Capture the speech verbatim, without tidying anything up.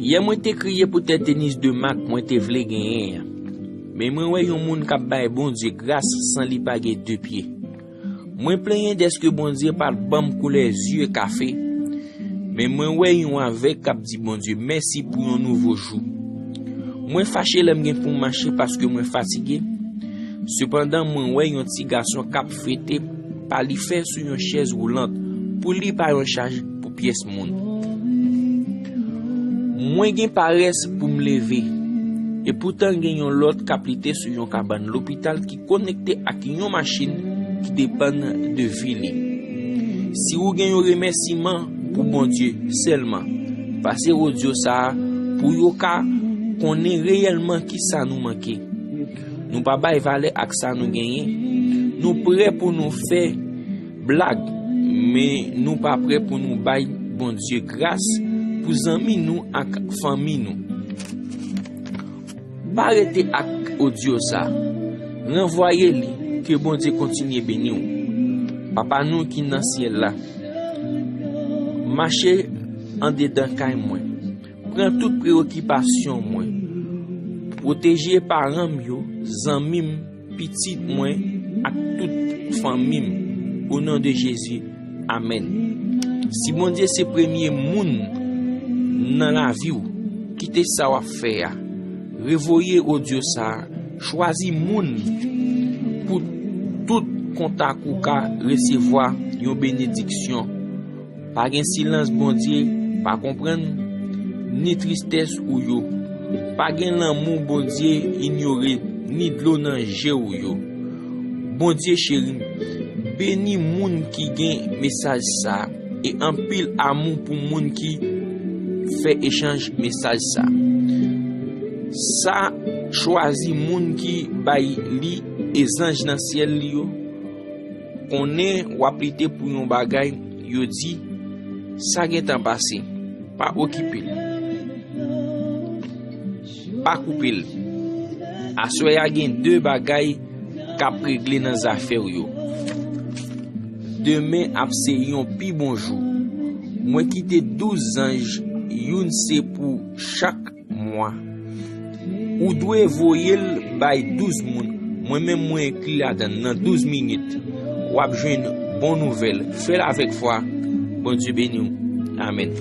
Yè mwen te kriye pou tè tenis de mak mwen te vle genyen an. Men mwen wè yon moun k ap bay Bondye gras san li pa gen de pye. Mwen plenyen dèske Bondye pa t ban m koulè zye kafe. Men mwen wè yon avèg k ap di Bondye mèsi pou yon nouvo jou. Mwen fache lè m gen pou m mache paske mwen fatige. Sepandan, mwen wè yon ti gason k ap fete pa li fè sou yon chèz woulant pou li pa yon chaj pou pyès moun. Mwen gen parès pou m leve, e poutan gen yon lòt k ap lite sou yon kabann lopital ki konekte ak yon machin ki depann de vi li. Si ou gen yon remèsiman pou Bondye sèlman, pase odyo sa a pou yo ka konnen reyèlman ki sa nou manke. Nou pa bay valè ak sa nou genyen. Nou prè pou nou fè blag, men nou pa prè pou nou bay Bondye gras pou zanmi nou ak fanmi nou. Pa rete ak odyo sa. Ranvwaye li, ke Bondye kontinye beni w. Papa nou ki nan syèl la, mache andedan kay mwen. Pran tout preyokipasyon mwen. Pwoteje paran m yo, zanmi m, pitit mwen ak tout fanmi m. O non de Jezi, amèn. Si Bondye se premye moun nan lavi w, kite sa w ap fè a. Revoye odyo sa a. Chwazi moun pou tout kontak ou ka resevwa yon benediksyon. Pa gen silans Bondye pa konprann, ni tristès ou yo. Pa gen lanmou Bondye inyore, ni dlo nan je w yo. Bondye cheri m, beni moun ki gen mesaj sa a, e anpil amou pou moun ki fè echanj mesaj sa a. Sa chwazi moun ki bay li e zanj nan syèl li yo. Konnen w ap lite pou yon bagay, yo di, sa gentan pase, pa okipe l. Pa koupe l. Aswè a gen de bagay k ap regle nan zafè w yo. Demen ap se yon pi bon jou. Mwen kite douz zanj, youn se pou chak mwa. Ou dwe voye l bay douz moun. Mwen menm mwen enkli ladan l. Nan douz minit, w ap jwenn bon nouvèl. Fè l avèk fwa. Bondye beni w. Amèn.